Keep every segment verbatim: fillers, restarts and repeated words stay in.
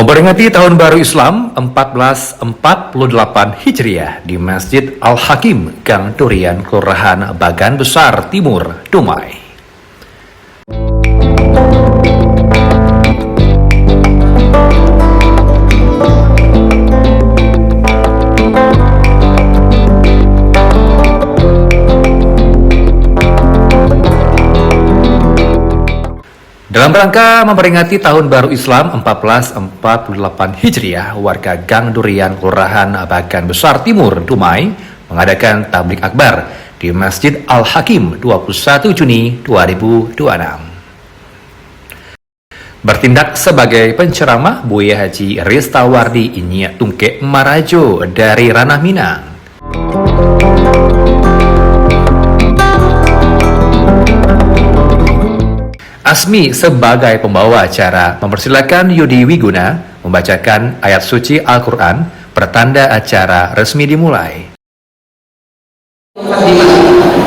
Memperingati Tahun Baru Islam empat belas empat puluh delapan Hijriah di Masjid Al-Hakim, Gang Durian, Kelurahan Bagan Besar Timur, Dumai. Dalam rangka memperingati Tahun Baru Islam empat belas empat puluh delapan Hijriah, warga Gang Durian, Kelurahan Bagan Besar Timur, Dumai, mengadakan tablik akbar di Masjid Al-Hakim, dua puluh satu Juni dua ribu dua puluh enam. Bertindak sebagai penceramah, Buya Haji Ristawardi Inyiak Tungkek Marajo dari Ranah Minang. Asmi sebagai pembawa acara mempersilakan Yudi Wiguna membacakan ayat suci Al-Quran, pertanda acara resmi dimulai. Mukadimah.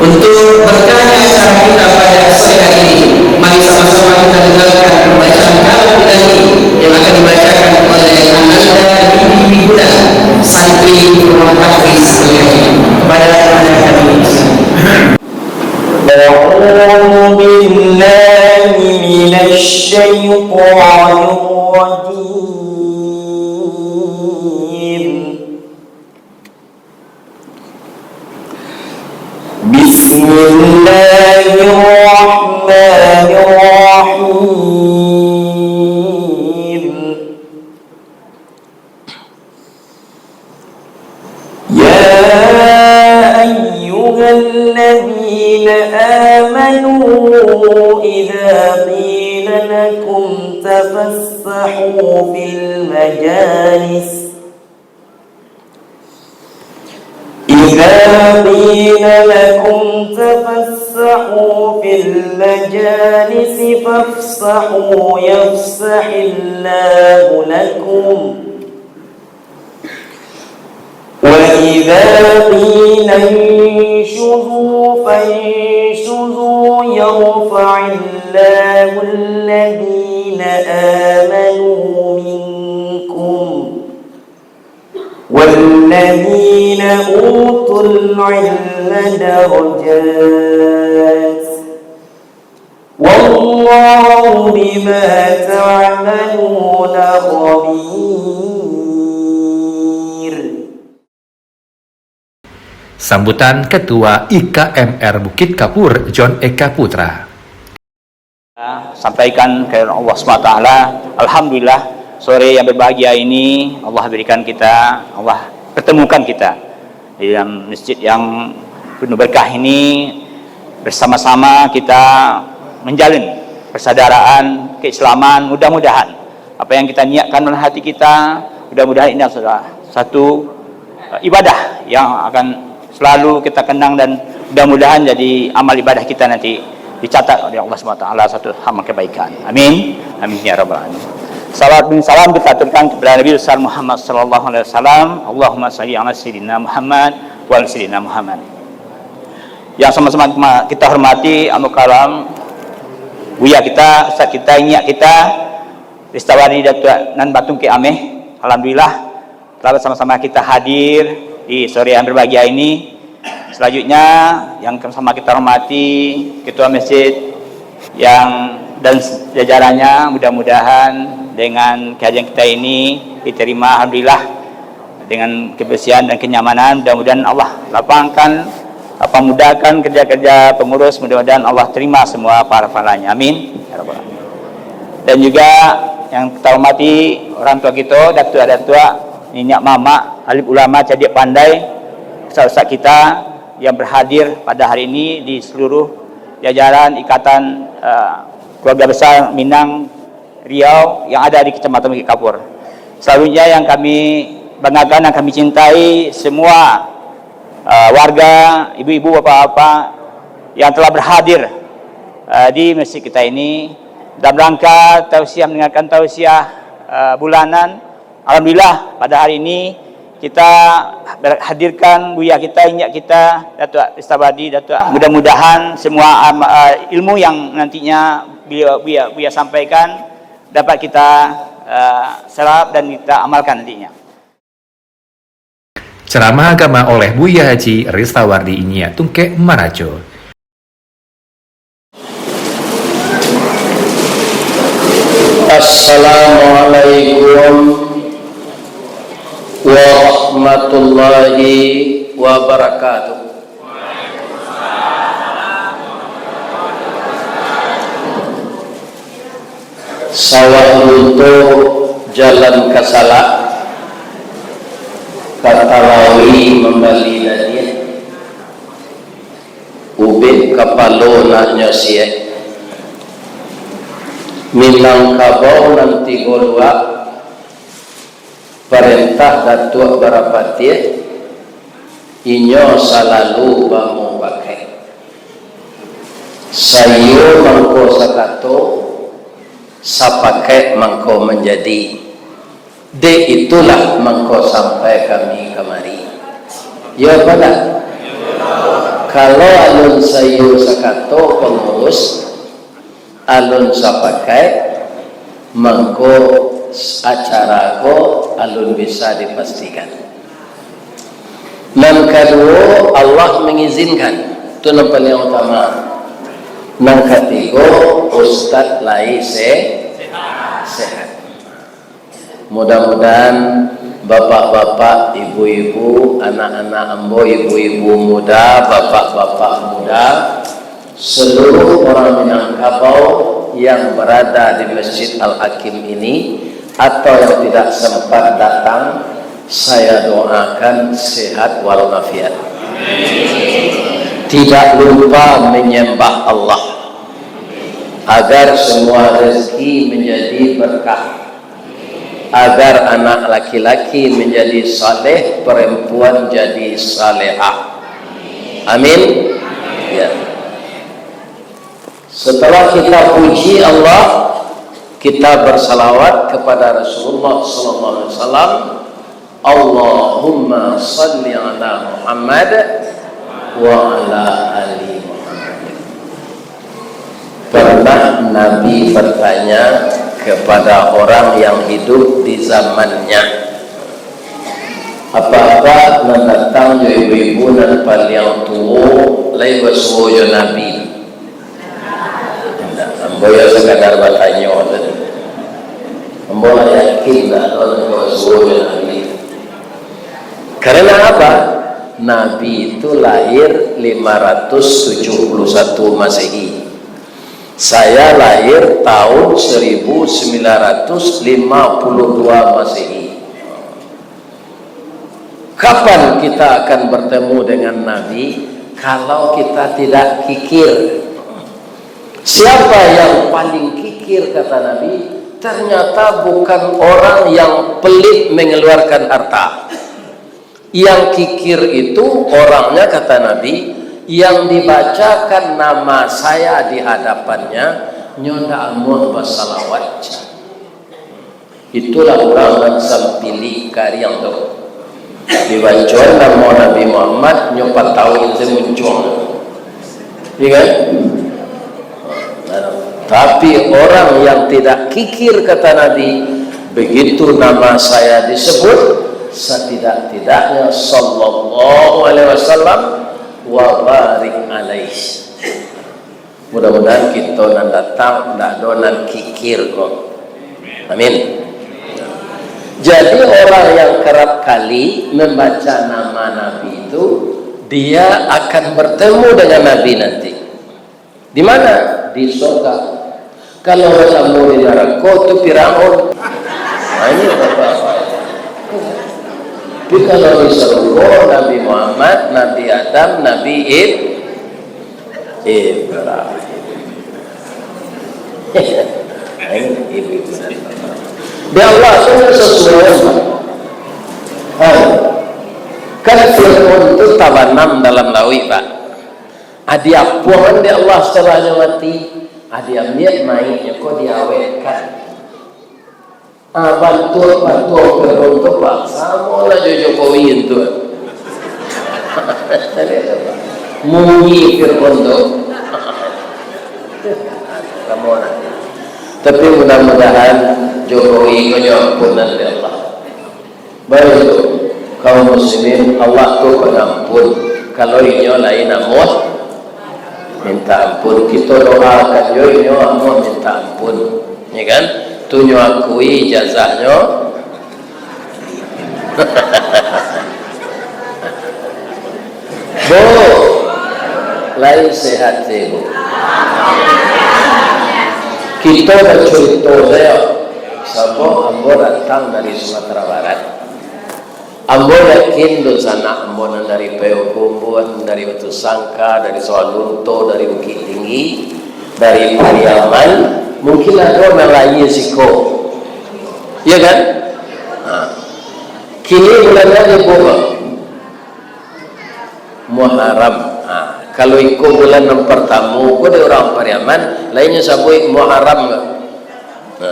Untuk berkahnya acara kita pada sore hari ini, mari sama-sama kita dengarkan pembacaan kalam ilahi yang akan dibacakan oleh Ananda Yudi Wiguna, santri Rumah Tahfiz Al-Haji. Kepada Ananda kami. أعوذ بالله من الشيطان الرجيم. بسم الله الرحمن الرحيم. يا أيها الذين آمنوا إذا قيل لكم تفسحوا في المجالس، إذا قيل لكم تفسحوا في المجالس فافسحوا يفسح الله لكم، وإذا قيل انشزوا فانشزوا يرفع الله الذين آمنوا منكم والذين أوتوا العلم درجات، والله بما تعملون خبير. Sambutan Ketua I K M R Bukit Kapur, John Eka Putra. Sampaikan ke Allah Subhanahu wa Taala. Alhamdulillah, sore yang berbahagia ini Allah berikan kita, Allah pertemukan kita di dalam masjid yang penuh berkah ini. Bersama-sama kita menjalin persaudaraan keislaman. Mudah-mudahan apa yang kita niatkan dalam hati kita, mudah-mudahan ini adalah satu, eh, ibadah yang akan selalu kita kenang, dan mudah-mudahan jadi amal ibadah kita nanti dicatat oleh Allah Subhanahu wa Taala satu amal kebaikan. Amin. Amin ya rabbal alamin. Salawat dan salam kita aturkan kepada Nabi besar Muhammad sallallahu alaihi wasallam. Allahumma salli ala sayyidina Muhammad wa ala sayyidina Muhammad. Yang sama-sama kita hormati, Amu Kalam, Buya kita, Ustaz kita, Inyiak kita, Ristawardi Datuak nan batungkek ameh. Alhamdulillah, telah bersama-sama kita hadir di sore yang berbahagia ini. Selanjutnya, yang sama kita hormati, Ketua Masjid yang, dan jajarannya, mudah-mudahan dengan kajian kita ini diterima, alhamdulillah, dengan kebersihan dan kenyamanan. Mudah-mudahan Allah lapangkan, apa, mudahkan kerja-kerja pengurus. Mudah-mudahan Allah terima semua pahala-pahalanya. Amin. Ya Rabbal Alamin. Dan juga yang kita hormati orang tua kita, datuk-datuk, niniak mamak, alim ulama, cadiak pandai, ustaz-ustaz kita yang berhadir pada hari ini di seluruh jajaran Ikatan, eh, Keluarga Besar Minang Riau yang ada di Kecamatan Bukit Kapur. Selanjutnya yang kami banggakan dan kami cintai semua, eh, warga, ibu-ibu, bapak-bapak yang telah berhadir, eh, di masjid kita ini dalam rangka tausiah, mendengarkan tausiah, eh, bulanan. Alhamdulillah, pada hari ini kita ber-, hadirkan Buya kita, Inyiak kita, Datuk Ristawardi, Datuk. Mudah-mudahan semua am-, eh, ilmu yang nantinya beliau, Buya, Buya sampaikan dapat kita eh, serap dan kita amalkan nantinya. Ceramah agama oleh Buya Haji Ristawardi Inyiak Tungkek Marajo. Assalamualaikum warahmatullahi wabarakatuh. Sawah lunto jalan ka Salak, ka Talawi mambali dadiah, ubek kapalo nak nyo siek, Minangkabau nan tigo luak, parentah Datuak Barapatiah, inyo salalu bamupakaik. Saiyo mangko sakato, sapakaik mangko manjadi. Dek itulah mangko sampai kami kamari. Yo apo ndak? Kalau alun saiyo sakato pangurus, alun sapakaik, mangko acara ko alun bisa dipastikan. Nan kaduo, Allah mangizinkan. Tu nan paliang utama. Nan katigo, ustaz lai se-, sehat. Mudah-mudahan bapak-bapak, ibu-ibu, anak-anak ambo, ibu-ibu muda, bapak-bapak muda, seluruh orang Minangkabau yang berada di Masjid Al-Hakim ini atau yang tidak sempat datang, saya doakan sehat walafiat. Tidak lupa menyembah Allah, agar semua rezeki menjadi berkah, agar anak laki-laki menjadi saleh, perempuan jadi salehah. Amin. Ya. Setelah kita puji Allah, kita bersalawat kepada Rasulullah sallallahu alaihi wasallam. Allahumma salli ala Muhammad wa ala ali Muhammad. Pernah Nabi bertanya kepada orang yang hidup di zamannya, "Apakah nan datang jo ibu-ibu nan paliang tuo lai basuo jo Nabi?" Indak, ambo yo sakadar batanyo tu. Ambo lah yakin lah, Tuhan, kalau suruh jo Nabi. Karena apa? Nabi itu lahir lima ratus tujuh puluh satu Masehi. Saya lahir tahun seribu sembilan ratus lima puluh dua Masehi. Kapan kita akan bertemu dengan Nabi kalau kita tidak kikir? Siapa yang paling kikir, kata Nabi, ternyata bukan orang yang pelit mengeluarkan harta. Yang kikir itu orangnya, kata Nabi, yang dibacakan nama saya di hadapannya, nyo ndak amuah basalawat. Itulah urang nan sampili kariang tu. Dibacoan namo Nabi Muhammad, nyo patau itu muncuang. Iya kan? Nah, tapi orang yang tidak kikir, kata Nabi, begitu nama saya disebut, setidak-tidaknya sallallahu alaihi wasallam wa barik alaihi. Mudah-mudahan kito nan datang ndak ado nan kikir ko. Amin. Jadi, orang yang kerap kali membaca nama Nabi itu, dia akan bertemu dengan Nabi nanti. Di mana? Di sorga. Kalau bertemu di narako, tu Firaun. Nah, ini apa-apa. Tapi kalau di sorga, Nabi Muhammad, Nabi Adam, Nabi Ib-, Ibrahim. Ini ibu-ibu dan bapak. Di Allah tu sesuai. Hai. Kan Fir'aun tu tabanam dalam lauik, Pak. Adi apuangan di Allah setelahnya mati. Adi ambiak maiknya ko diawetkan. Ah, bantuak-bantuak Fir'aun tu, Pak, samo lah jo Jokowi tu. Mumi Fir'aun tu. Samo lah. Tapi mudah-mudahan Jokowi ko nyo ampunan dek Allah. Baik tu, kaum muslimin, Allah tu pangampun. Kalau inyo lai namuah, minta ampun. Kito doakan jo inyo amuah minta ampun. Ya kan? Tu nyo akui jazahnyo. Bu, lai sehat se, Bu. Kito bacurito sajo. Sabab ambo datang dari Sumatera Barat. Ambo yakin dunsanak ambo nan dari Payakumbuah, dari Batu Sangka, dari Sawah Lunto, dari Bukittinggi, dari Pariaman, mungkin ado nan lahia siko. Iya kan? Ha. Kini bulan apo, Bang? Muharram. Ha, kalau iko bulan nan partamo ko dek urang Pariaman, lai nyo sabuik Muharram ko. Ha.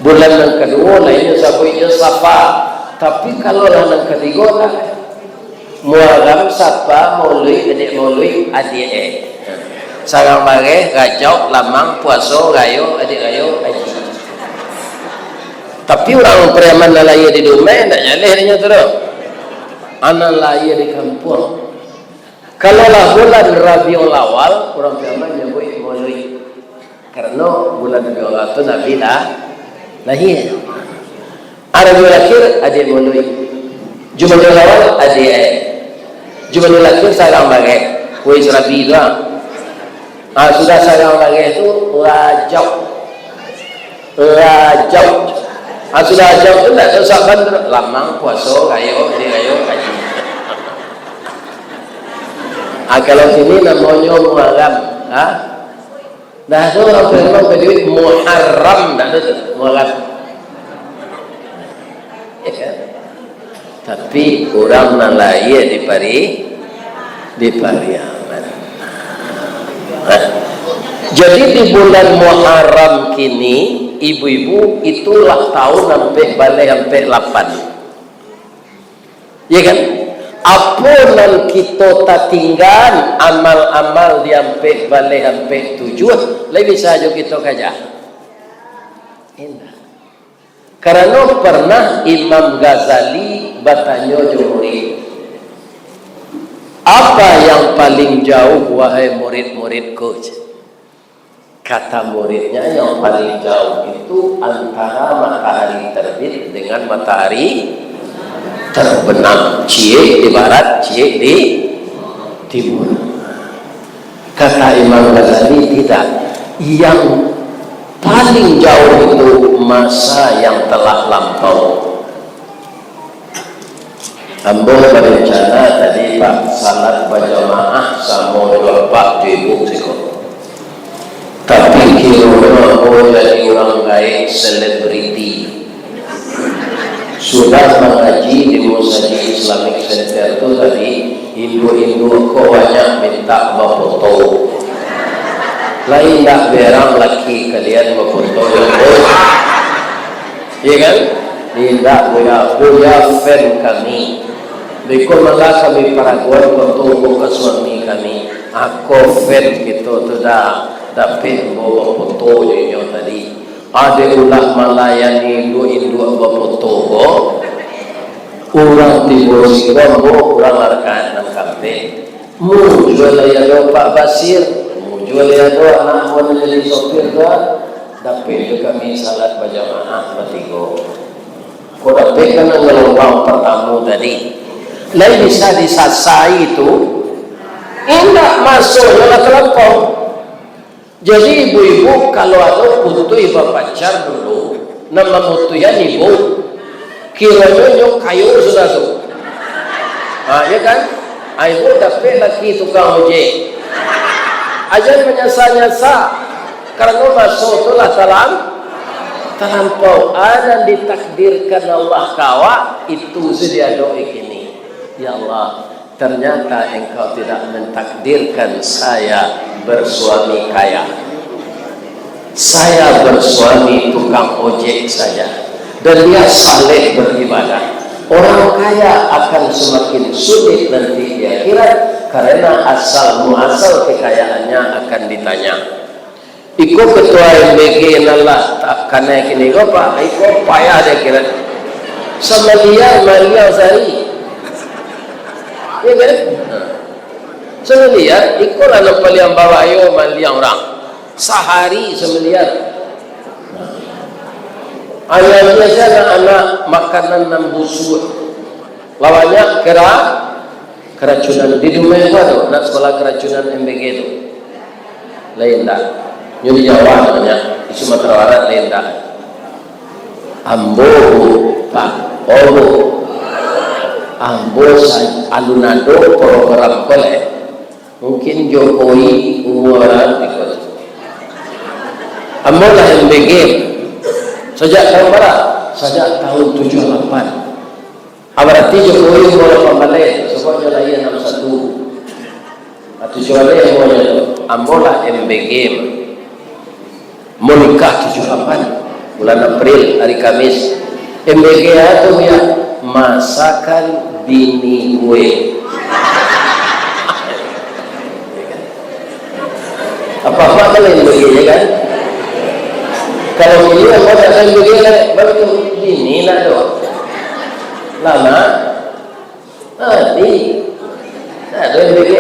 Bulan nan kaduo, lai nyo sabuik nyo Safar. Tapi kalau lah nan katigo lah, Muharram, Safar, Mauluik, adiak Mauluik, adiak e. Ha. Sarang Bareh, Rajab, Lamang, Puaso, Rayo, Adiak Rayo, Aji. Tapi urang Pariaman nan lahia di Dumai, ndak jaleh dek inyo tu doh. Anak lahia di kampuang. Kalau lah bulan Rabiul Awal, urang Pariaman nyabuik Mauluik. Karano bulan Rabiul Awal tu Nabi lah lahia. Rabiul Akhir, adiak Mauluik. Jumadil Awal, adiak e. Jumadil Akhir, sarang Bareh. Kuis Rabi tu, ah. Ah, sudah sarang Bareh tu, Rajab. Rajab. Ah, sudah Rajab tu ndak tahu Sa'ban tu. Lamang, Puaso, Rayo, Hari Rayo, Haji. Ah, kalau sini namonyo Muharram. Ah. Dah tu urang Palembang baduit Muharram, ndak tahu tu. Muharram. Ya kan? Tapi urang nan lahia di Pari-, di Pariaman. Nah, jadi di bulan Muharram kini, ibu-ibu, itulah tahun ampek baleh ampek lapan. Ya kan? Apo nan kito tatinggaan amal-amal di ampek baleh ampek tujuah, lai bisa jo kito kaja? Indak. Karano pernah Imam Ghazali batanyo jo murid, "Apa yang paling jauh, wahai murid-muridku?" Kata muridnya, "Yang paling jauh itu antara matahari terbit dengan matahari terbenam, ciek di barat, ciek di timur." Kata Imam Ghazali, "Tidak. Yang paling jauh itu masa yang telah lampau." Ambo barencana tadi, Pak, salat bajamaah samo jo apak jo ibuk siko. Tapi kironyo ambo jadi urang gaek selebriti. Sudah mangaji di Musajik Islamic Center tu tadi, induak-induak ko banyak mintak bafoto. Lai indak berang laki kalian bafoto jo ambo? Iya kan? Indak, Buya. Buya fan kami. Beko malah kami paraguan foto ko ka suami kami. Ako fan kito tu dah, dapek ambo bafoto jo inyo tadi. Ado ulah malayani induak-induak bafoto ko. Urang tibo siko ambo, urang rakaat nan kaampek. Mujua lai ado Pak Basir, mujua lai ado anak buah nan jadi sopir tu, dapek jo kami salat bajamaah batigo. Ko dapek kan nan galombang partamo tadi. Lai bisa disasai tu, indak, masonyo lah talampau. Jadi, ibu-ibu, kalau ado putuih bapacar dulu, nan mamutuihan ibu, kironyo nyo kayo sudah tu. Ha, ya kan? Ha, ibu dapek laki tukang ojek. Ajan manyasa-nyasa, karano maso tu lah talam-, talampau. Ha, nan ditakdirkan Allah ka awak, itu sajo diadoki kini. Ya Allah, ternyata Engkau tidak mentakdirkan saya bersuami kaya. Saya bersuami tukang ojek saja. Dan dia saleh beribadah. Orang kaya akan semakin sulit nanti di akhirat, karena asal muasal kekayaannya akan ditanya. Iko ketua M B G nan lah tak kanai kini ko, Pak. Iko payah di akhirat. Samiliar maliang sahari. Iya kan? Samiliar, iko lah nan paliang babahayo maliang urang. Sahari samiliar. Anak biasa anak-anak makanan nan busuak. Lawannya kera-, keracunan. Di Dumai ko ado anak sekolah keracunan M B G tu. Lai indak. Nyo di Jawa namonyo, di Sumatera Barat lai indak. Ambo, Bu, Pak, oh, Bu. Ambo sa-, alun ado program ko lai. Mungkin Jokowi umua urang iko. Ambo lah M B G. Sajak tahun bara? Sajak tahun tujuah lapan. Ah, bararti Jokowi umua lapan baleh, sabab nyo lahia anam satu. Ah, tujuah baleh umunyo tu. Ambo lah M B G. Ambo nikah tujuah lapan, bulan April, hari Kamis. M B G a tu, ya, masakan bini gue. Apa-apa kan M B G, ya kan? Kalau bini, apa tak ada M B G, lah, baru tu bini nak tu. Lama. Ah, di. Tak ada M B G.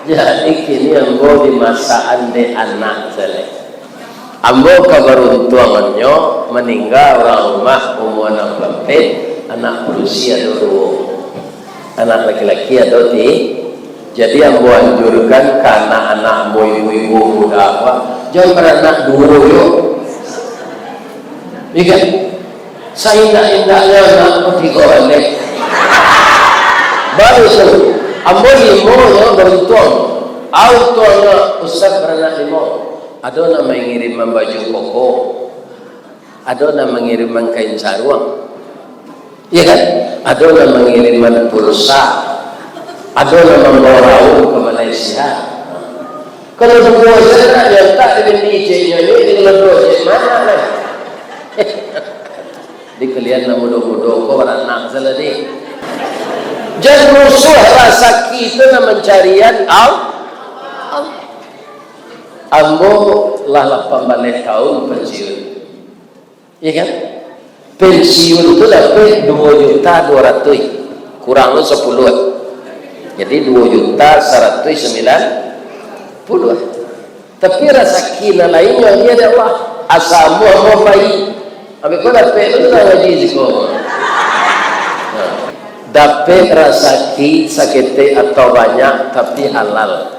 Jadi, kini ambo dimasaan dek anak sajo. Ambo kabaruntuangannyo maningga urang rumah umua anam puluah ampek, anak padusi ado duo. Anak laki-laki ado ti-, jadi ambo anjurkan ka anak-anak ambo, ibu-ibu muda ko, jan baranak duo yo. Iya kan? Saindak-indaknyo anak ko tigo baleh. Baru tu, ambo limo nyo baruntuang. Au untuangnyo Ustaz baranak limo. Ado nan mangiriman baju koko. Ado nan mangiriman kain saruang. Iya kan? Ado nan mangiriman pulsa. Ado nan mambawa raun ka Malaysia. Kalau duo sajo nak diantak di bini ijeknyo ni, di keluarga ijek mano lah? Di kalian nan mudo-mudo ko baranak sajo lah, di. Jan musuah rasaki tu nan mancarian Al-, Allah. Ambo lah lapan baleh taun pensiun. Iya kan? Pensiun tu dapek duo juta duo ratuih, kurang tu sapuluah. Jadi, duo juta saratuih sambilan puluah. Tapi, rasaki nan lainnyo, iyo dek Allah. Asa ambo, ambo pai. Abih ko dapek tu, tu ngaji siko. Nah, dapek rasaki saketek atau banyak, tapi halal.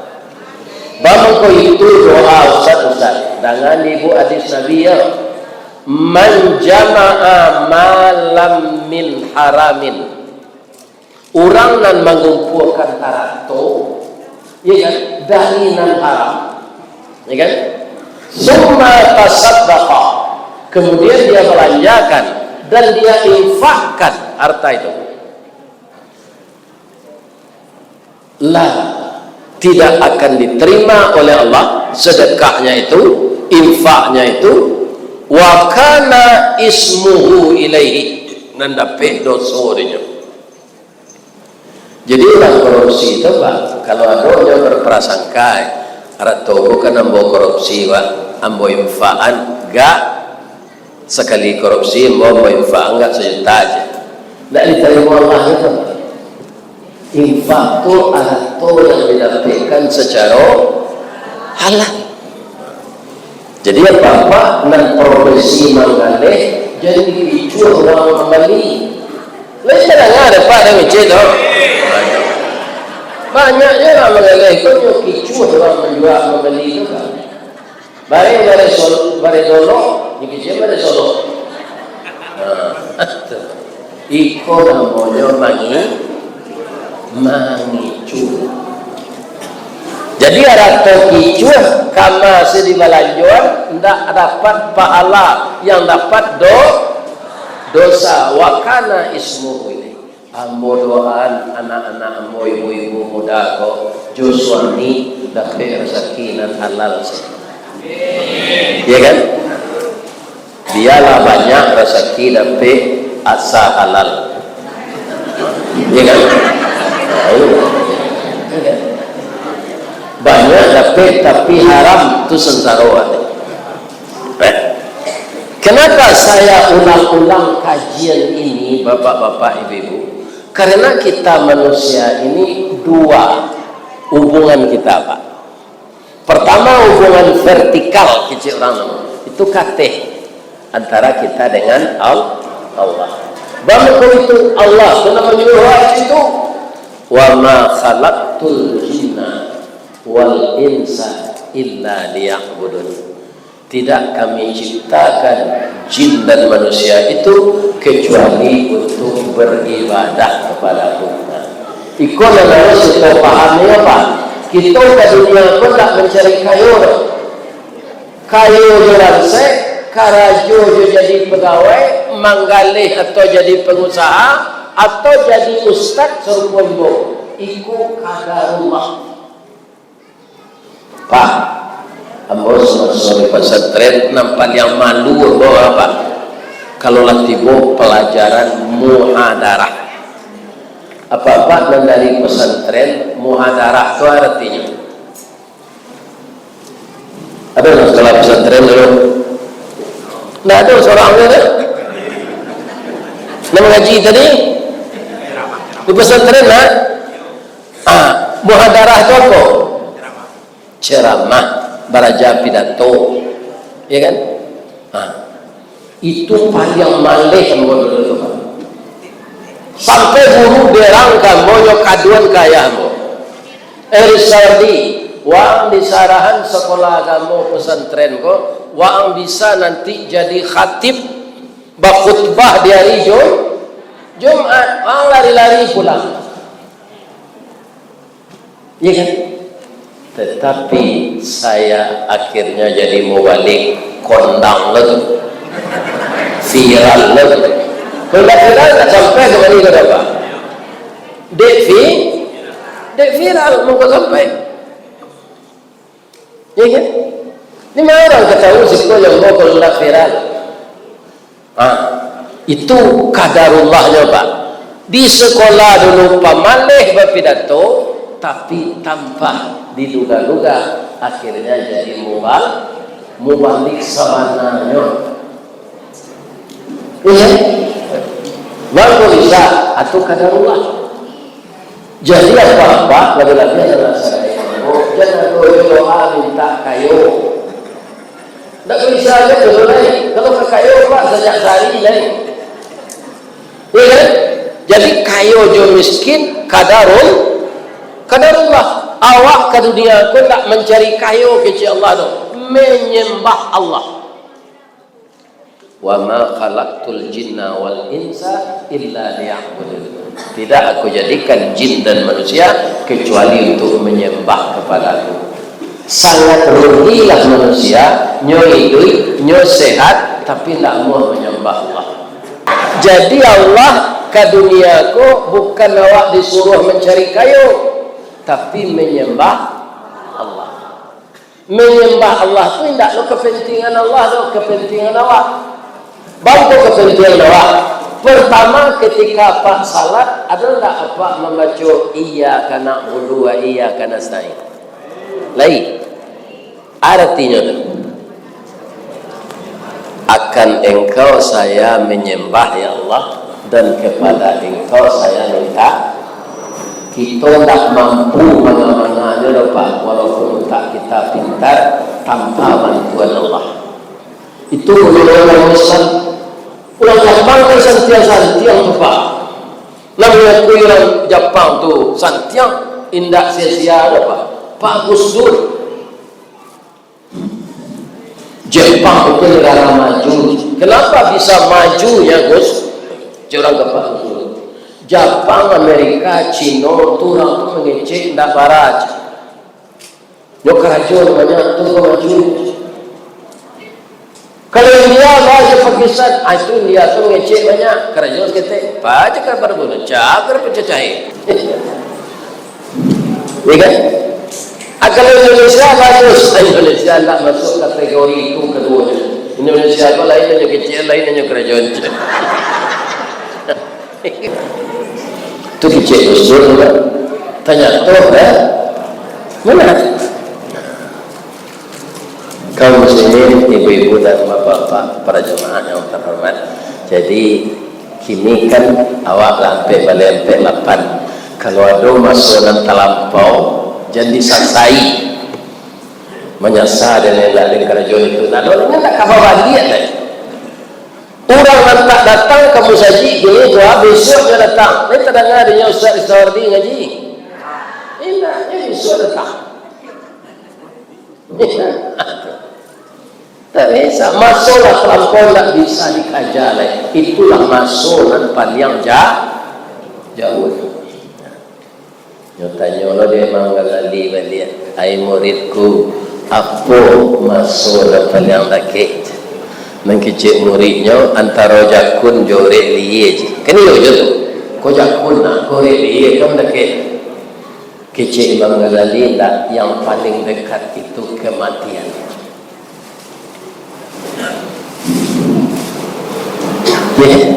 Bamangko itu doa ustaz-ustaz. Dangan ibu hadis Nabi, ya. "Man jama'a malam min haramin." Urang nan mangumpuakan harato, ya kan, dari nan haram, ya kan? "Summa tasaddaqa." Kemudian dia balanjakan dan dia infakkan harta itu. Lah, tidak akan diterima oleh Allah sedekahnya itu, infaknya itu, "Wa kana ismuhu ilaihi," nan dapek doso dinyo. Jadi, urang korupsi tu, Pak, kalau ado nyo berprasangka, "Arato ko kan ambo korupsi, Pak, ambo infakan, gak." Sakali korupsi, ambo mainfak anggak sajuta aja. Ndak ditarimo Allah itu. Infak tu arato yang didapekkan sacaro halal. Jadi, apa-apa nan profesi manggaleh, jadi kicuah urang mambali. Lai sadanga dek Pak, dek Encik tu. Banyak juo urang manggaleh, ko nyo kicuah urang manjua mambali tu kan. Bareh, bareh Sol-, bareh Dolok, dikecek bareh Solok. Nah, tu. Iko namonyo mangi-, mangicuah. Jadi, arato kicuah ka ma se dibalanjoan, ndak dapat pahala, yang dapat do-, dosa. Wa kana ismuhu ilaih. Ambo doaan anak-anak ambo, ibu-ibu muda ko, jo suami dapek rasaki nan halal sajo. Iya kan? Bialah banyak rasaki dapek asa halal. Iya kan? Tahu. Iya kan? Banyak dapek tapi haram. Tu sengsara, Pak. Eh? Kenapa saya ulang-ulang kajian ini, Bapak-bapak, Ibu-ibu? Karena kita manusia ini dua hubungan kita, Pak. Pertama, hubungan vertikal, kecek urang tu. Itu kateh antara kita dengan Al-, Allah. Bangko itu Allah tu nan manyuruah ayat itu, "Wa ma khalaqtul jinna wal insa illa liya'budun." Tidak Kami ciptakan jin dan manusia itu kecuali untuk beribadah kepada-Ku. Nah, iko nan harus kito pahami, apa? Kito ka dunia ko ndak mancari kayo doh. Kayo jo ransek, karajo jo jadi pagawai, manggaleh atau jadi pangusaha, atau jadi ustaz sarupo ambo. Iko kadarullah. Pak, ambo samaso di pasantren, nan paliang malu ambo, Pak, kalau lah tibo palajaran muhadarah. Apa-apa nan dari pasantren, muhadarah tu aratinyo? Ado nan sakolah pasantren dulu? Ndak ado surang tu, ado? Nan mangaji tadi? Di pasantren, nah? Ah, muhadarah tu apo? Ceramah, baraja pidato. Ya kan? Ah. Itu paliang maleh ambo dulu tu, Pak. Sampai guru berang ka ambo, nyo kaduan ka ayah ambo. "Eh, Rizaldi, waang di sarahan sakolah agamo pasantren ko, waang bisa nanti jadi khatib, bakhutbah di hari Jum-, Jumat." Waang lari-lari pulang. Iya kan? Tetapi saya akhirnya jadi mubalig, kondang lo tu. Viral lo tu. Kalau ndak viral, ndak sampai ka mano ka, Pak? Dek vi-, dek viral, mangko sampai. Iya kan? Di ma urang ka tahu siko nan ambo kalau ndak viral? Ha, itu kadarullahnyo, Pak. Di sekolah dulu pamaleh bapidato, tapi tanpa diduga-duga, akhirnya jadi mubal-, mubalig sabananyo. Iya. Mangko bisa, atau kadarullah. Jadi, apa-apa, labiah-labiah dalam sadari minggu, jan ado doa minta kayo. Ndak bisa aja tu, lai. Kalau ka kayo, Pak, sajak sari, lai. Iya kan? Jadi, kayo jo miskin, kadarul-, kadarullah. Awak ka dunia ko ndak mancari kayo kecek Allah tu, manyambah Allah. "Wa ma khalaqtul jinna wal insa illa liya'budun." Tidak Aku jadikan jin dan manusia kecuali untuk manyambah kapada-Ku. Sangat rugilah manusia, nyo iduik, nyo sehat, tapi ndak amuah manyambah Allah. Jadi Allah ka dunia ko bukan awak disuruah mancari kayo, tapi manyambah Allah. Manyambah Allah tu indak lo kapantingan Allah doh, kapantingan awak. Baa kapantingan awak? Partamo, katiko Apak salat, ado ndak Apak mambaco, "Iyyaka na'budu wa iyyaka nasta'in"? Lai. Aratinyo tu, "Akan Engkau saya manyambah, ya Allah, dan kapada Engkau saya minta." Kito ndak mampu manga-manganyo doh, Pak, walaupun utak kita pintar, tanpa bantuan Allah. Itu urang-urang Islam. Urang Japang kan santiang-santiang tu, Pak. Nan mangakui urang Japang tu santiang, indak sia-sia doh, Pak. Bagus tu. Jepang itu negara maju. Kenapa bisa maju, ya, Gus? Cek urang Jepang tu. Japang, Amerika, Cino tu urang tu mangecek ndak bara. Nyo karajo banyak tu ka maju. Kalau India, bah, jo Pakistan, ah, itu India tu mangecek banyak. Karajo saketek. Paja ka pada bunuh, cakar pecah cahit. Ya kan? Ah, kalau Indonesia bagus, Indonesia ndak masuk kategori itu keduanya. Indonesia tu lain, hanya kecil, lain, hanya kerajaan. Tu kecil usul tu, kan? Tanya tu, eh? Mana? Kaum muslimin, ibu-ibu dan bapak-bapak, para jamaah yang terhormat. Jadi, kini kan awak lah ampek baleh ampek lapan. Kalau ado maso nan talampau, jan disasai. Manyasa den indak den karajo itu. Nah, urang nan tak ka babaliak lai. Urang nan tak datang ka musajik kini, wah, bisuak nyo datang. Lai tadanga dinyo Ustaz Ristawardi ngaji? Indak, nyo bisuak datang. Tak bisa. Maso lah talampau, tak bisa dikaja lai. Itulah maso nan paliang ja-, jauah. Nyo tanyo lo dek Imam Ghazali baliak, "Ai muridku, apo maso nan paliang dakek?" Nan kecek muridnyo, "Antaro jakun jo orek lihia." Kan iyo jo tu. Ko jakun nah, ko orek lihia, kan dakek. Kecek Imam Ghazali, "Indak, yang paling dekat itu kematian." Ye,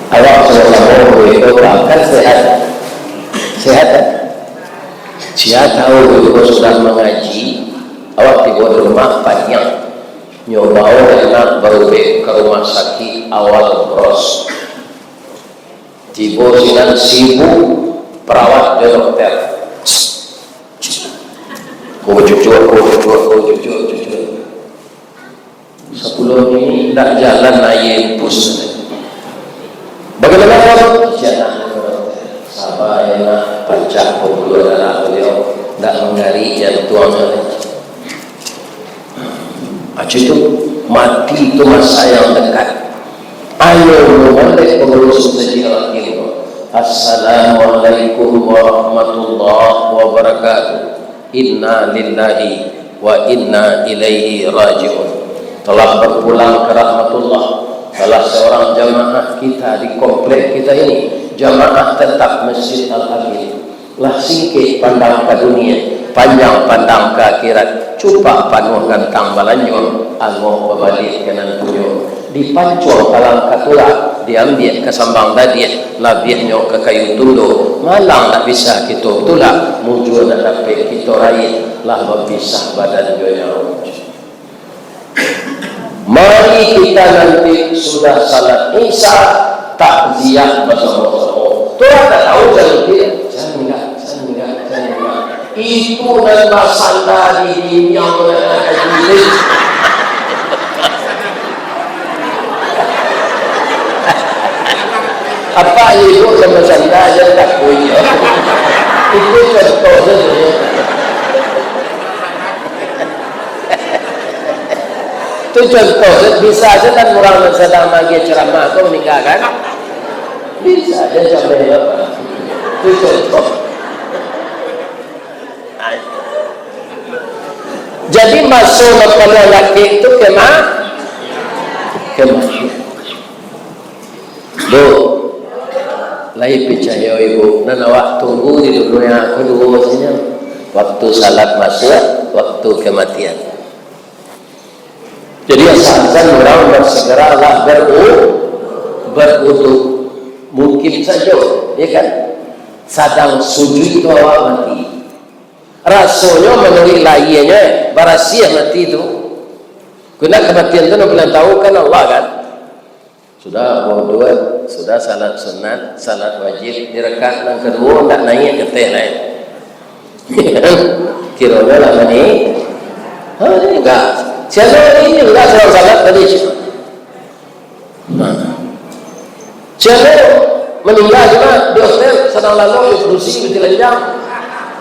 awak samo-samo begitu, bahkan sehat. Sehat, kan? Sia tahu, kalau sudah mangaji, awak tibo di rumah paniang. Nyo bao anak barubek ka rumah sakik awal bros. Tibo sinan sibuk, perawat jo dokter. Ko cucuk, ko cucuk, ko cucuk, cucuk. Sapuluah minit ndak jalan aia impus. Bagaimana, Dok? Jangan, Dok. Sabar, ya, nak. Pacah pembuluh darah beliau. Ndak manggarik jantuangnyo. Acu tu, mati tu masa yang dekat. Ayo, mulai pengurus masjid Al-Hakim. Assalamualaikum warahmatullahi wabarakatuh. Inna lillahi wa inna ilaihi raji'un. Telah berpulang ke rahmatullah salah seorang jamaah kita di komplek kita ini, jamaah tetap Masjid Al-Hakim. Lah singkek pandang ka dunia, panjang pandang ka akhirat, cupak panuah gantang balanjuang, angok babaliak ka nan punyo. Dipancuang talang ka tulak, diambiak ka sambang dadiak, labiahnyo ka kayu tundo, malang ndak bisa kito tulak, mujua ndak dapek kito raih, lah bapisah badan jo nyawa. Mari kita nanti sudah salat Isya, takziah basamo-samo. Tu lah tak tahu jan dia, jan enggak, jan enggak, jan enggak. Itu nan basanda di dinding nan ado dinding. Apa ibu sama sanda aja tak punya. Itu contoh saja. Tu contoh, bisa aja kan urang nan sadang maagiah ceramah tu maningga kan? Bisa aja sampai itu contoh. Jadi maso nan paliang dakek tu kama-, kamatian. Bu, lai picayo ibu, nan awak tunggu di dunia ko duo sajo. Waktu salat masuak, waktu kamatian. Jadi, asalkan urang bersegeralah beru-, berudu. Mungkin sajo, ya kan? Sadang sujud tu awak mati. Rasonyo manuruik lahianyo, barasiah mati tu. Kena kamatian tu nan paling tahu kan Allah kan? Sudah wudhu, sudah salat sunat, salat wajib, di rakaat nan kaduo ndak naiak ka ateh lai. Kironyo lah mani-, ha, ini enggak. Siapa ini enggak salat tadi? Nah. Siapa maningga juga di hotel, sadang lalok, di kursi, di ranjang.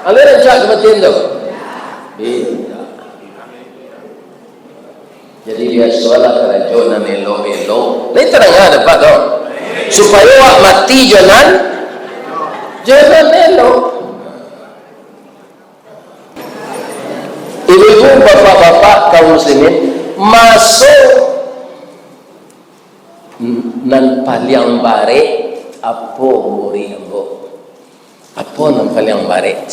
Alai rancak kamatian tu. Iya. Jadi, biasolah karajo nan elok-elok. Lai tadanga dek Apak tu? Supayo awak mati jo nan, jo nan elok. Ibu-ibu, bapak-bapak, kaum muslimin, maso nan paliang barek, apo murid ambo? Apo nan paliang barek?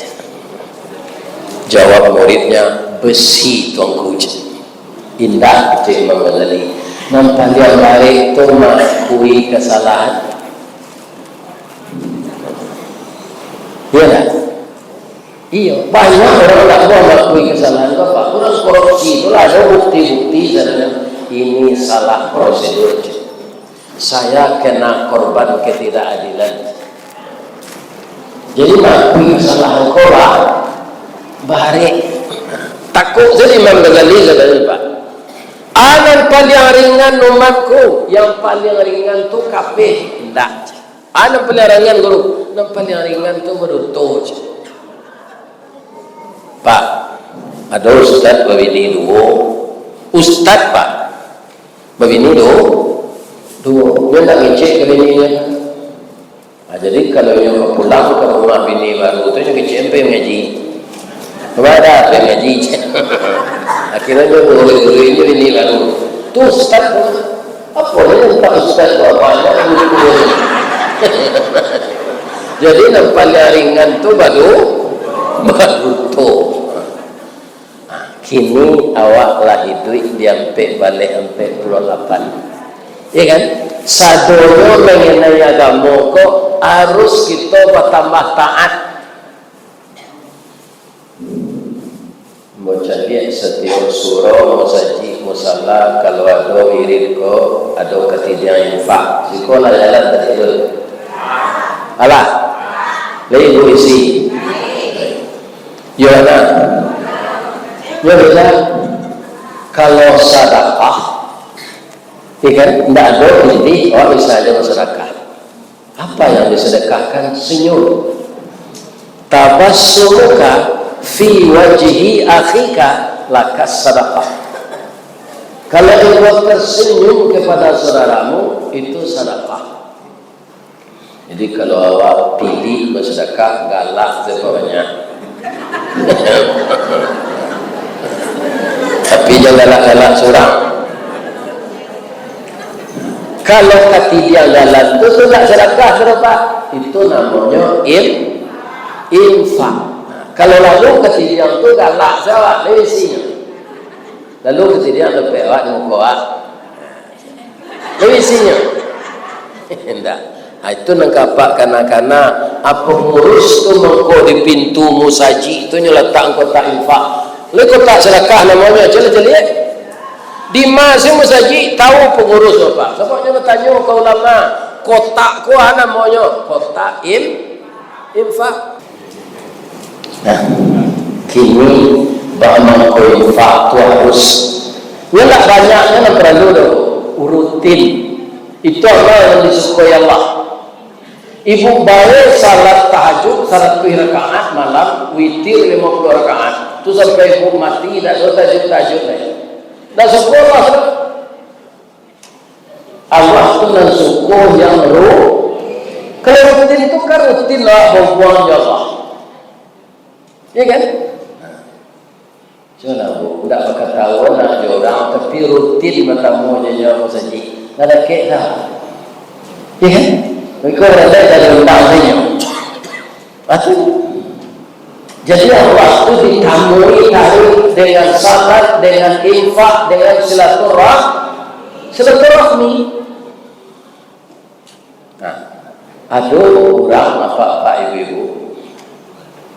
Jawab muridnya, besi, Tuanku. Indak, kecek Imam Ghazali. Nan paliang barek tu maakui kasalahan. Iya ndak? Iyo, banyak urang ndak mau mengakui kesalahan tu, Pak. Urang korupsi tu lah, ado bukti-bukti, saudara. Ini salah prosedur. Saya kena korban ketidakadilan. Jadi, mengakui kesalahan ko lah, barek. Takut sajo Imam Ghazali, saudara, Pak. A nan paliang ringan umatku, yang paliang ringan tu kafir, indak. A nan paliang ringan, guru, nan paliang ringan tu baduto. Pak, ado ustaz babini duo. Ustaz, Pak, babini duo. Duo. Dia nak ngecek ke bini dia. Nah, jadi, kalau inyo ka pulang ka rumah bini baru tu, inyo kecek, "Pai ngaji." Baru pai ngaji. Akhirnyo, inyo urus-urus inyo bini baru. Tu ustaz tu. Apo ni, ustaz tu, apo ado buku? Jadi, nan paliang ringan tu baru, baru tu. Nah, kini awak lah iduik di ampek baleh ampek puluah lapan. Ya kan? Sadonyo mengenai agamo ko harus kito batambah taat. Bacaliak satiok surau, masajik, musala, kalau ado wirid ko, ado katidiang infak. Siko lah jalan tadi tu. Alah. Lai ibu isi. Yo, nah. Yo, bisa. Kalau sadakah, ya kan, ndak ado inti, awak bisa aja basadakah. Apa yang disedekahkan? Senyum. Tabassumuka fi wajhi akhika lakas sadaqah. Kalau engkau tersenyum kepada saudaramu, itu sadakah. Jadi, kalau awak pilih bersedekah, galak sabanyak. Tapi jan galak-galak surang. Kalau katidiang jalan tu, tu ndak sedekah tu, Pak. Itu namonyo in-, infak. Kalau lalu katidiang tu galak sajo, lai isinyo. Lalu katidiang dapek awak di muko awak. Lai isinyo. Indak. Ha, itu nan kaapak kana-kana, apo ngurus tu mangko di pintu musajik tu nyo latak kotak infak. Lai kotak sedekah namonyo, caliak-caliak. Di ma se musajik, tahu pangurus tu, Pak. Sabab nyo batanyo ka ulama, kotak ko ha namonyo, kotak in-, infak. Nah, kini bamangko infak tu harus. Nyo ndak banyak, nyo ndak paralu doh. Rutin. Itu amal yang disukoi Allah. Ibu bae salat tahajud saratuih rakaat malam, witir limo puluah rakaat. Tu sampai ibu mati, dak ado tahajud-tahajud lai. Dak suko Allah tu. Allah tu nan suko yang ru-, kalau rutin tu kan rutin lah bahubuangan jo Allah. Ya kan? Cubolah, Bu, ndak bakatauan nak jo urang, tapi rutin batamu jo nyo musajik. Lah dakek dah. Ya kan? Iko urang lain dari undang sajo. Atu. Jadi, Allah tu ditamui taruih dengan salat, dengan infak, dengan silaturah-, silaturahmi. Nah, ado urang, apak-apak, ibu-ibu,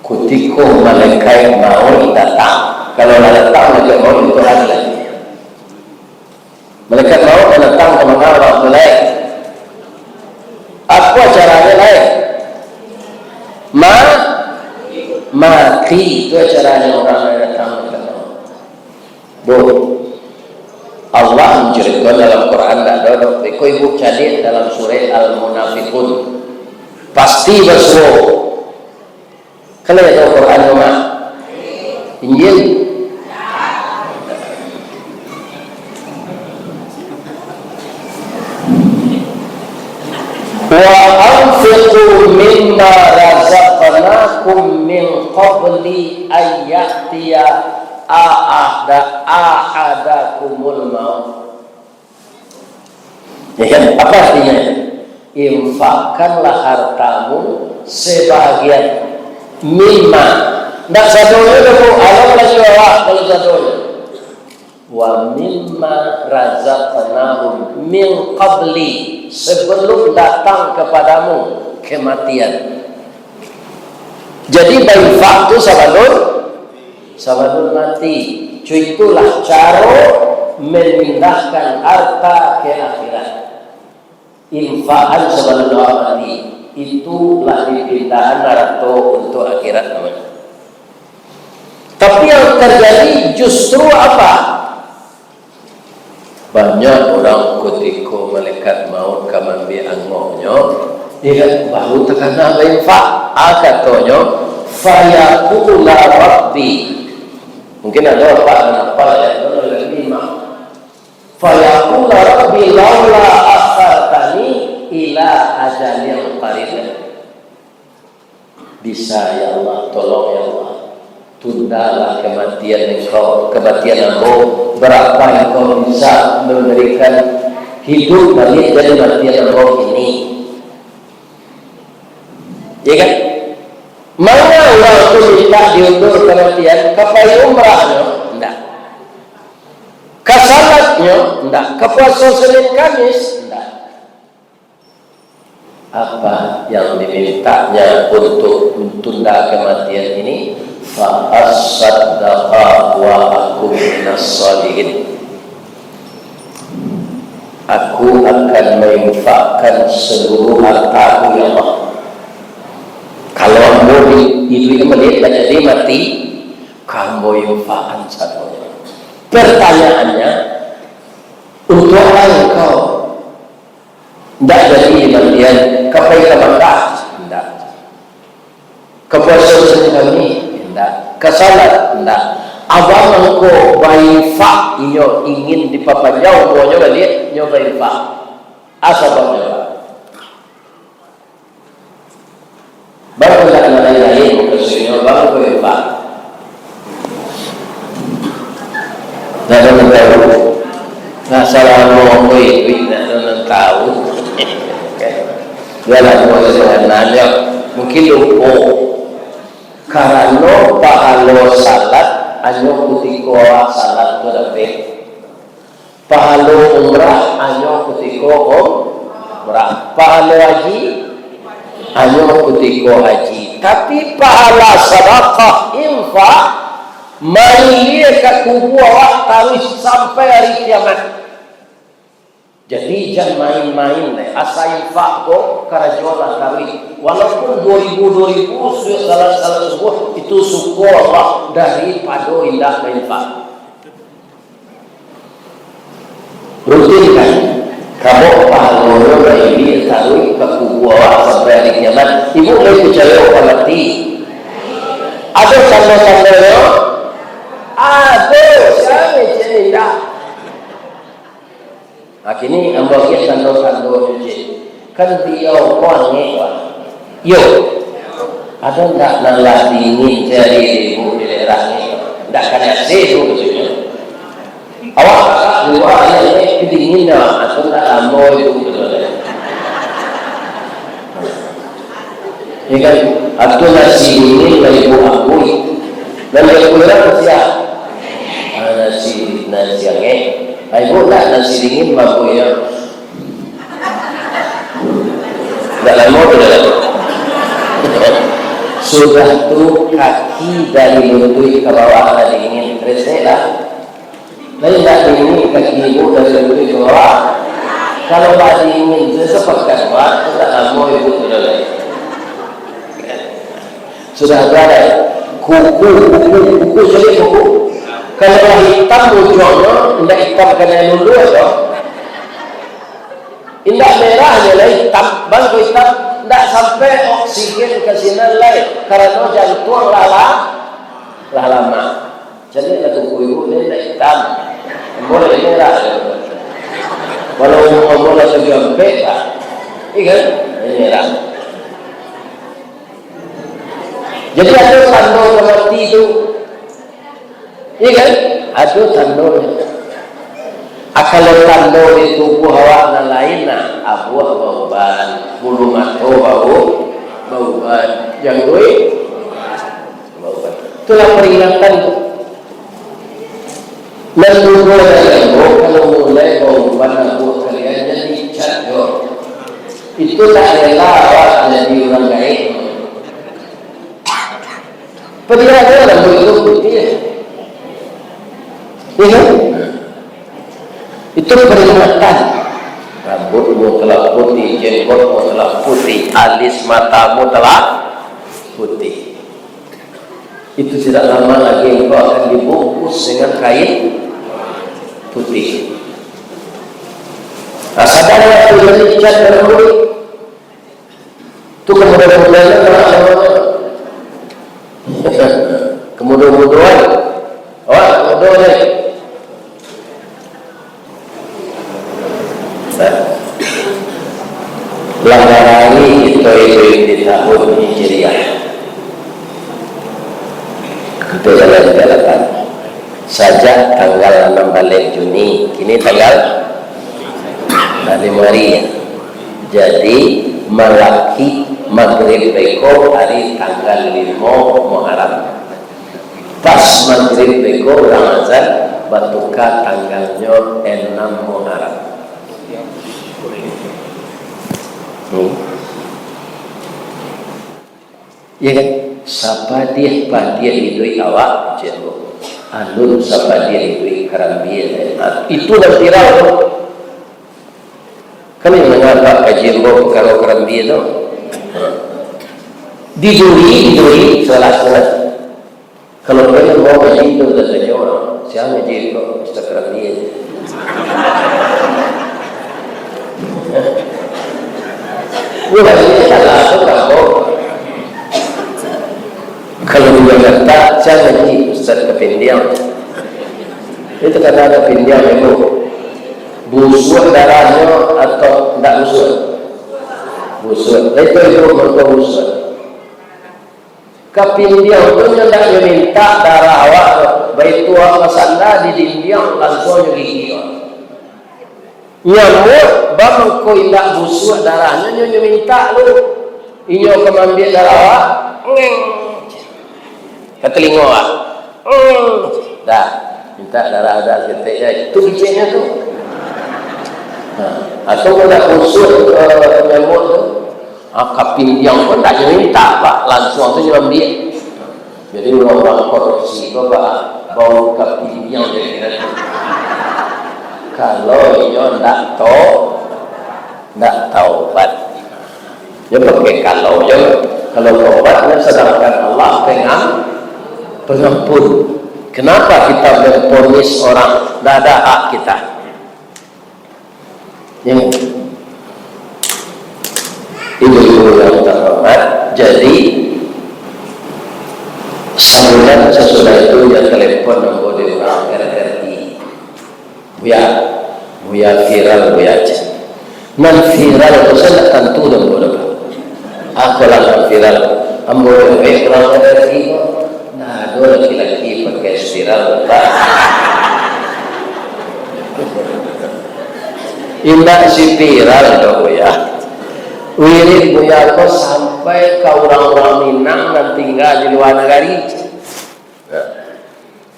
kutiko malaikat mauik datang, kalau lah datang malaikat mauik, itu hari lagi. Malaikat mauik datang ka manga urang tu lai? Apo caranyo lai? Ma-, mati. Itu caranyo urang nan datang malaikat mauik. Bu, Allah mancaritokan dalam Quran, ndak ado doh. Iko ibu caliak dalam surah Al-Munafiqun. Pasti basuo. Kan ado Quran tu mah? Injil. "Wa anfiqu mimma razaqnakum min qabli an ya'tiya ahada-, ahadakumul maut." Ya kan? Apa artinya? Infakkanlah hartamu sebahagian, mimma. Ndak sadonyo doh, Bu. Alah, kalau sadonyo. "Wa mimma razaqnahum min qabli," sebelum datang kepadamu kematian. Jadi, bainfak tu sabalun, sabalun mati. Cu, itulah caro memindahkan harta ke akhirat. Infakan sabalun awak mati, itulah dipindahan harato untuak akhirat namonyo. Tapi yang terjadi justru apa? Banyak urang kutiko malaikat maut ka maambiak angoknyo, iyo, baru takana bainfak. A katonyo, "Fayaqula Rabbi." Mungkin ado apak nan hafal ayat tu, nan lima. "Fayaqula Rabbi laula akhartani ila ajalin qarib." Bisa, ya Allah, tolong, ya Allah, tundalah kematian Engkau, kematian ambo, berapa Engkau bisa memberikan hidup balik dari kematian ambo ini. Ya kan? Manga urang tu minta diundur kematian, ka pai umrahnyo? Ndak. Ka salatnyo? Ndak. Ka puaso Senin Kamis? Ndak. Apa yang dimintanya untuk tunda kematian ini? "Fa asaddaqa wa akun minas shalihin." Aku akan menginfakkan seluruh hartaku, ya Allah. Kalau ambo di, iduik kembali, tak jadi mati, ka ambo infakkan sadonyo. Pertanyaannya, untuk apa engkau ndak jadi di Madinah, ka pai ka Makkah? Ndak. Ka puaso Senin Kamis? Ndak. Ka salat? Ndak. Abang angko bainfak, inyo ingin dipapanjang umuanyo baliak, nyo bainfak. Asa bang nyo, Pak. Bang, ndak lain-lain, mukasuiknyo bang, ko, Pak. Ndak ado nan tahu. Nah, salamo ko iduik, ndak ado nan tahu. Bialah, ko sabananyo. Mungkin lupo. Karano pahalo salat, hanyo kutiko awak salat tu dapek. Pahalo umrah hanyo kutiko umrah. Pahalo haji hanyo kutiko haji. Tapi pahala sadakah, infak, mailia ka kubua awak taruih sampai hari kiamat. Jadi, jan main-main lai. Asa infak ko, karajolah taruih. Walaupun duo ribu, duo ribu, sudah salat, salat subuh, itu syukur Allah daripado indak bainfak. Rutinkan. Kabok pahalonyo bailia taruih ka kubua awak sampai hari kiamat. Ibu lai picayo ka mati? Ado tando-tandonyo? Ado, sia nan indak? Nah, kini ambo agiah tando-tandonyo, cik. Kan baliau ko angek, Pak. Yo. Ado ndak nan lah dingin cari ibu di daerah ni? Ndak ka nasi tu, maksudnyo. Awak kakak dua anak ni dingin dah, atau ndak lamo itu, gitu. Ya kan? Atau nasi dingin lah ibu akui. Lalu ibu orang siap. Ah, nasi, nasi angek. Ah, ibu ndak nasi dingin, mabuk ya. Ndak lamo tu dah. Sudah tu kaki dari lutut ka bawah lah dingin, resek lah. Lain ndak dingin kaki ibu dari lutut ka bawah. Kalau lah dingin, sesepakat buat, ndak lamo ibu tu dah. Sudah tu ado kuku, kuku, kuku, caliak kuku. Kalau lah itam ujuangnyo, indak itam kanai luluah tu. Indak merah je lah itam, bang ko itam, indak sampai oksigen ka sinan lai, karano jantuang lah la-, lah lamak. Caliaklah kuku ibu ni, indak itam. Ambo ni merah. Walau ambo lah tujuah ampek, Pak. Iya kan? Ini merah. Jadi, ado tando ka mati tu. Iya kan? Ado tandonyo. Ah, kalau tando di tubuah awak nan lain, nah, abuah bauban, bulu mato bau, bauban, jangguik bauban. Itulah peringatan tu. Nan mudo dari ambo, kalau mulai bauban abuah kalian, jadi cat jo. Itu tak rela awak jadi urang gaek. Padiakan rambut itu putih. Iya kan? Itu peringatan. Rambutmu telah putih, jenggotmu telah putih, alis matamu telah putih. Itu tidak lama lagi engkau akan dibungkus dengan kain putih. Nah, sadar waktu jadi cat rambut. Tu kemudian-kemudian nak kemudian-kemudian. Awak muda ni. Nah, lah barani kito iduik di tahun Hijriah. Kito jalan-jalan. Sajak tanggal anam baleh Juni, kini tanggal, nah, limo hari, ya. Jadi, malaki magrib beko hari tanggal limo Muharram. Pas magrib beko urang azan batuka tanggalnyo enam Muharram. Hmm. Ya kan? Sapadiah-padiah iduik awak, cek ambo. Alun sapadiah iduik karambia. Nah, itu nan viral tu. Kan yang mangapa kaji ambo pakaro karambia tu? Di Duri, di Duri, salah salah. Kalau kalian mau ngaji, itu udah saja orang. Siapa ngaji kok, Ustaz Ramli aja. Bukan ini salah, itu kampung. Kalau di Jakarta, siapa ngaji, Ustaz Kapindiang. Itu karena ada pindiang, Ibu. Busuak darahnyo atau ndak busuak? Busuak. Itu Ibu mertua busuak. Kapindiang tu nyo ndak nyo mintak darah awak tu, baitu awak basanda di dindiang, lansuang nyo gigi awak. Nyamuak, bamangko indak busuak darahnyo, nyo, nyo mintak lu. Inyo ka maambiak darah awak, ngeng. Ka talingo awak, ngeng. Dah, mintak darah dah saketek, ya. Itu biciknyo tu. Ha, atau kok ndak busuak, eh, nyamuak tu. Ah, kapindiang pun ndak nyo mintak, Pak. Lansuang tu nyo ambiak. Jadi, urang-urang korupsi ko, Pak, bau kapindiang jadi kira tu. Kalau inyo ndak to-, ndak taubat. Yo, pakai kalau je. Kalau taubat, kan, sadangkan Allah pengam-, pengampun. Kenapa kita memvonis orang? Ndak ada hak kita. Ya. Ibu-ibu yang terhormat, jadi, sabulan sasudah itu, dia telepon ambo di urang R R I. "Buya, Buya viral, Buya," cek. Nan viral tu, saya ndak tantu doh, ambo doh. Apolah nan viral, ambo doh, eh, urang R R I ko. Nah, ado laki-laki pakai spiral, Pak. Indak spiral doh, Buya. Wirid Buya ko sampai ka urang-urang Minang nan tingga di lua nagari.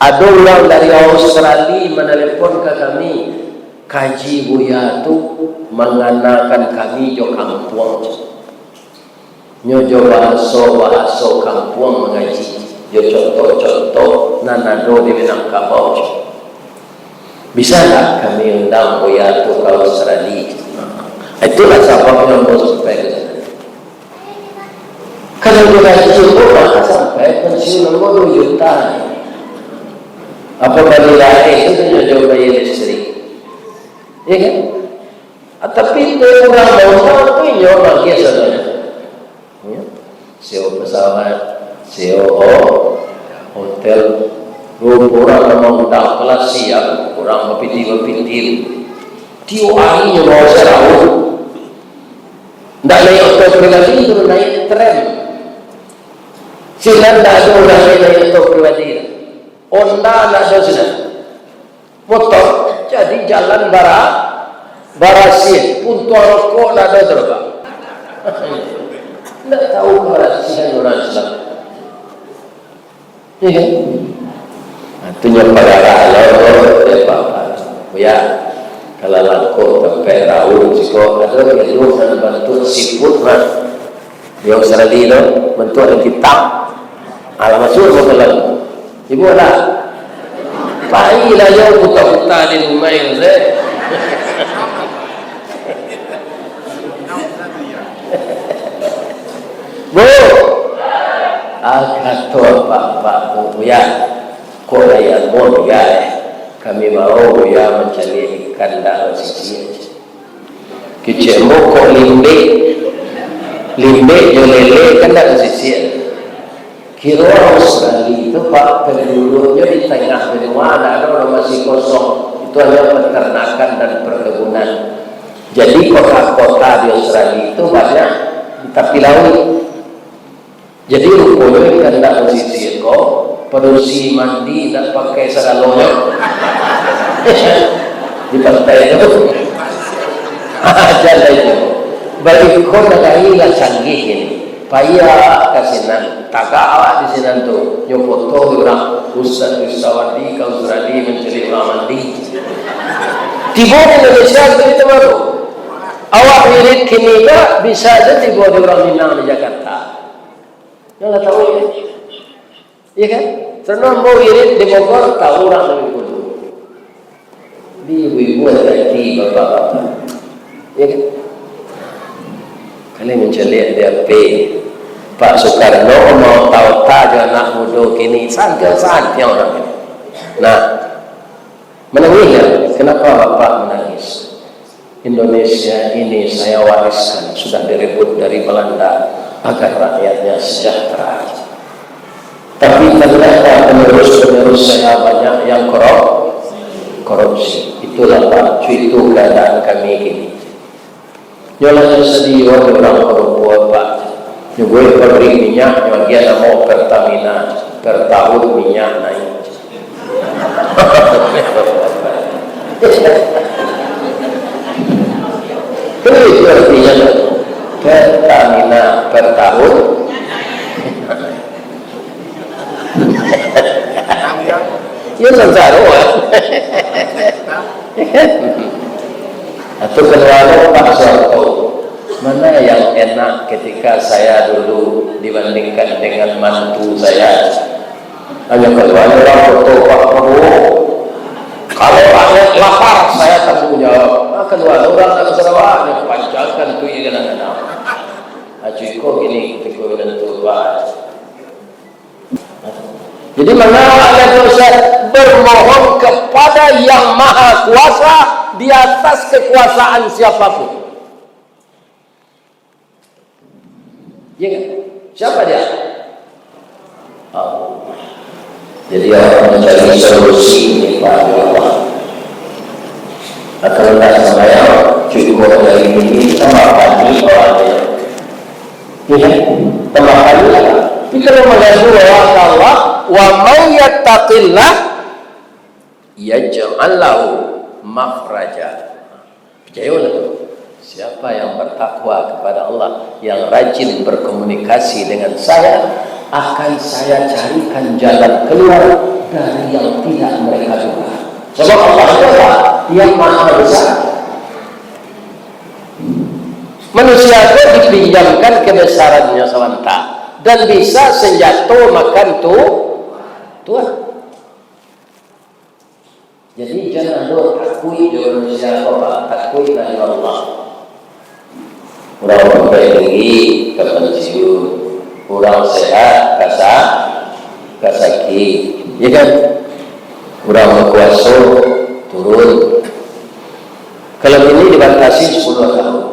Ado urang dari Australia manalepon ka kami, "Kaji Buya tu manganakan kami jo kampuang." Nyo jo bahaso-bahaso kampuang mangaji, jo contoh-contoh nan ado di Minangkabau. Bisa tak kami undang Buya tu ka Australia? Itulah sababnyo ambo sampai ka sana. Kalau digaji ambo, maka sampai pensiun ambo dua juta. Apo bali lain tu, nyo jo bayar listrik. Iya kan? Ah, tapi tu urang baundang tu inyo magiah sadonyo. Ya. Sewa pesawat, sewa ho-, hotel. Rupo urang nan maundang kelas siap, urang bapitil-bapitil. Tiok ari nyo bawa sarawa. Ndak naik oto pribadi, tu naik tram. Sinan ndak ado urang naik oto pribadi. Honda ndak ado sinan. Motor, jadi jalan bara-, barasiah, puntuang rokok ndak ado tu, Pak. Ndak tahu kebersihan urang Islam. Iya kan? Nah, tu nyo pagarah lo, Pak. Ya, kalau langkok tampek raun siko, ado iduang nan bantuak siput, Pak. Di Australia tu, bantuak nan kitam. Alah, masuak masalah. Ibu lah. Pai lah yo puta-puta di rumah itu, seh. Bu, ah, kato apak-apak, Bu, ya. Kok layan mo tiga, eh? Kami mau, ya, mancaliak ikan dak basisiak. Kecek mo kok limbek. Limbek jo lele kan dak basisiak. Kiro Australia tu, Pak, penduduknyo di tangah benua, dak ado nan masih kosong. Itu hanyo peternakan dan perkebunan. Jadi, kota-kota di Australia tu banyak di tapi lauik. Jadi, ruponyo ikan dak basisiak ko, padusi mandi dak pakai sagalonyo. Di pantai tu. Jan itu. Bagi ko nagari lah canggih ini. Payah ka sinan, tagak awak di sinan tu. Nyo foto urang, Ustaz Ustawadi, ka Australia mancari urang mandi. Tibo di Indonesia, jadi tu baru. Awak wirid kini ko bisa aja tibo di urang Minang di Jakarta. Yang lah tahu ya. Iya kan? Karena ambo wirid di Bogor, tahu urang dari Bogor. Di ibu-ibu hati-hati, bapak-bapak. Iya kan? Kalian mencari di H P. Pak Soekarno mau tahu-tahu jo anak muda kini, santiang-santiang urang ini. Nah, menangis ya? Kenapa bapak menangis? Indonesia ini saya wariskan, sudah direbut dari Belanda, agar rakyatnya sejahtera. Tapi ternyata penerus-penerus saya banyak yang korup-, korupsi. Itulah, Pak, itu keadaan kami kini. Nyo lah nyo sadiah urang korupsi, Pak. Nyo buek pabrik minyak, nyo agiah namo Pertamina, per tahun minyak naik. Kan itu artinya, Pertamina per tahun. Ya, sansaro, ah. Atau keluarga Pak Soeharto, mana yang enak ketika saya dulu dibandingkan dengan mantu saya? Hanya keluar orang bertobat, Prabowo. Kalau rakyat lapar, saya tanggung jawab. Nah, keluar orang nak ke Sarawak, dia pancangkan tu ia kadang-kadang. Nah, cukup ini ketika menentu, Pak. Jadi, mangala ado dosa bermohon kepada Yang Maha Kuasa di atas kekuasaan siapapun. Iya kan? Siapa dia? Allah. Jadi, orang mencari solusi ini pada Allah. Atau tak sembahyang, cukup dari ini, tambah panik orangnya. Iya kan? Tambah panik. Tapi kalau mengadu Allah, "Wa may yattaqillah yaj'al lahu makhraja." Percayolah, siapa yang bertakwa kepada Allah, yang rajin berkomunikasi dengan saya, akan saya carikan jalan keluar dari yang tidak mereka duga. Sebab Allah itu adalah yang maha besar. Manusia tu dipinjamkan kebesarannya sementara dan bisa senjato makan tu Tuhan. Jadi, jan ado takuik jo manusia ko, Pak, takuik dari Allah. Urang pakai tinggi ka pansiun, urang sehat ka sa-, ka sakik, ya kan? Urang bakuaso turun. Kalau ini dibatasi sepuluh tahun.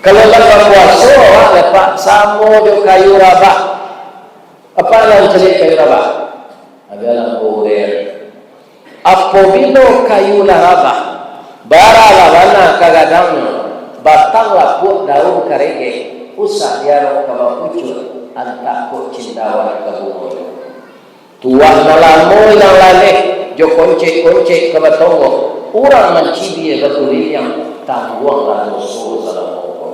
Kalau tak bakuaso, awak dapat samo jo kayu rabah. Apa nan caliak kayu rabah? Adalah urang. Apabilo kayu lah rabah, bara lah bana ka gadangnyo, batang lapuak, daun karege, usah diarok ka bapucuak, antak kok cindawan ka bungonyo. Tuah nan lamo ilang laleh, jo koncek-koncek ka batonggok, urang mancibia bakuliliang, tangguanglah doso salamo ko.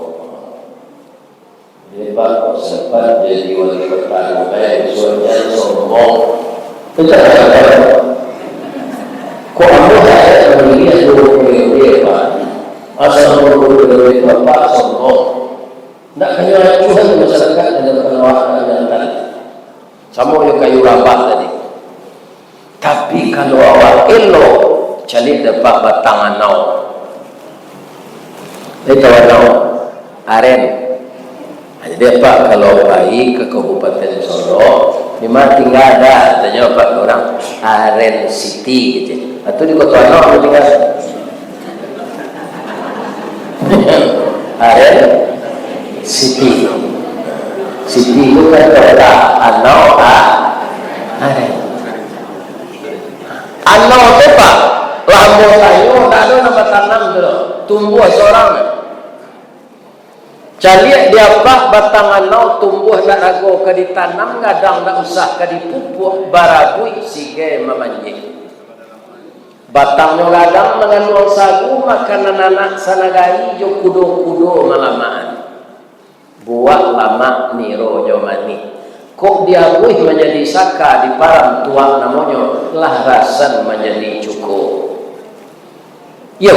Hebat kok sempat jadi wali kota Dubai, suaranya sombong. Kita tak tahu. Kok ambo tak ada yang melihat dua periode, Pak? Asal dua periode itu, Pak, sombong. Nak kena acuhan masyarakat dengan penolakan yang tadi. Samo jo kayu rabah tadi. Tapi kalau awak elok, caliak dapek batang anau. Lai tahu anau? Aren. Ha, jadi apak kalau pai ka Kabupaten Solok, "Di ma tingga?" "Tanyo apak ka urang, Aren City," kecek. Atau di Koto Anau tingga. Aren City. City itu kan kota, Anau, a-, Aren. Anau tu, Pak, lah ambo tanyo, ndak ado nan batanam tu doh. Tumbuah sorang. Caliak di apak batang anau, tumbuah ndak rago ka ditanam, gadang ndak usah ka dipupuak, barabuik sigai mamanjek. Batangnyo gadang manganduang sagu, makanan anak sanagari jo kudo-kudo malamaan. Buah lamak nironyo manih. Kok diabuih manjadi saka, diparam tuak namonyo, lah rasan manjadi cuko. Iyo,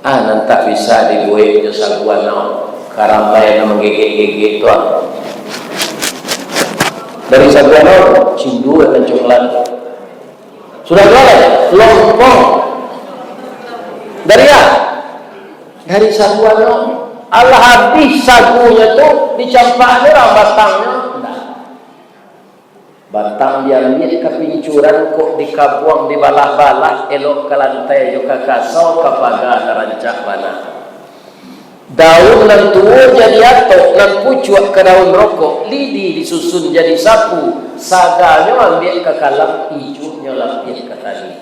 ah, nan tak bisa dibuek jo sagu anau, karambai nan manggegek-gegek tu, ah. Dari sagu anau, cindua nan coklat. Sudah tu, lompong. Dari a? Dari sagu anau. Alah abih sagunyo tu, dicampak urang batangnyo. Ndak. Batang diambiak ka pincuran, kok dikabuang dibalah-balah, elok ka lantai jo ka kasau, ka paga nan rancak bana. Daun nan tuo jadi atok, nan pucuak ka daun rokok, lidi disusun jadi sapu, saganyo ambiak ka kalam, ijuiknyo lapiah ka tali.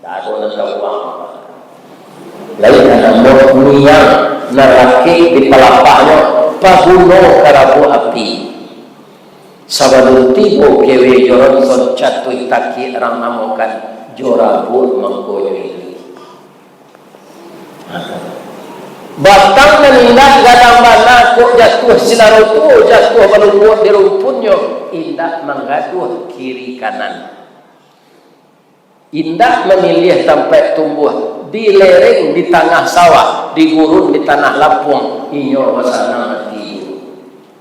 Ndak ado nan tabuang. Lai ka namo niang nan rakik di palapaknyo, paguno ka rabuak api. Sabalun tibo kewe jo ronson, catuih takiak rang namokan, jo rabuak mangko jo iluik. Batang nan indak gadang bana, kok jatuah silaro tuo, jatuah balumbuak di rumpunnyo, indak manggaduah kiri kanan. Indak mamiliah tampaik tumbuah, di lereng, di tangah sawah, di gurun, di tanah lapuang, inyo basanang ati.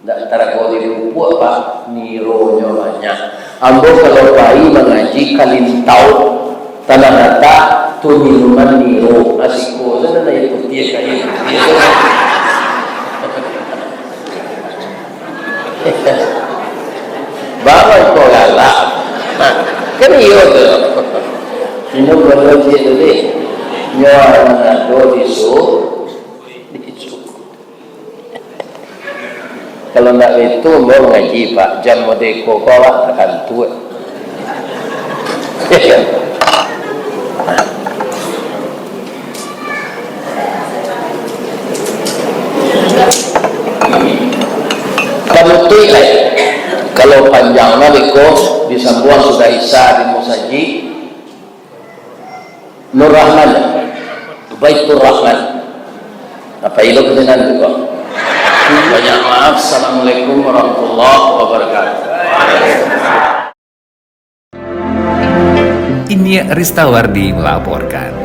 Indak tarago dipupuak, Pak, nironyo banyak. Ambo kalau pai mangaji ka Lintau, Tanah Datak, tu minuman niro, asiko sajo nan aia putiah, ka aia putiah. Bang, kok galak? Kan iyo tu. Inyo bukan ciek tu deh. Nyo nan ado di su-, di su-. Kalau ndak itu, ambo mangaji, Pak. Jan mode ko, ko awak takantuak. Panutuik lai. Kalau panjang mah beko disambuang sudah Isya di musajik. Nur Rahman, Baitur Rahman. Apa ilo kesenangan tu, Bang? Banyak maaf. Assalamualaikum warahmatullahi wabarakatuh. Inyiak Ristawardi melaporkan.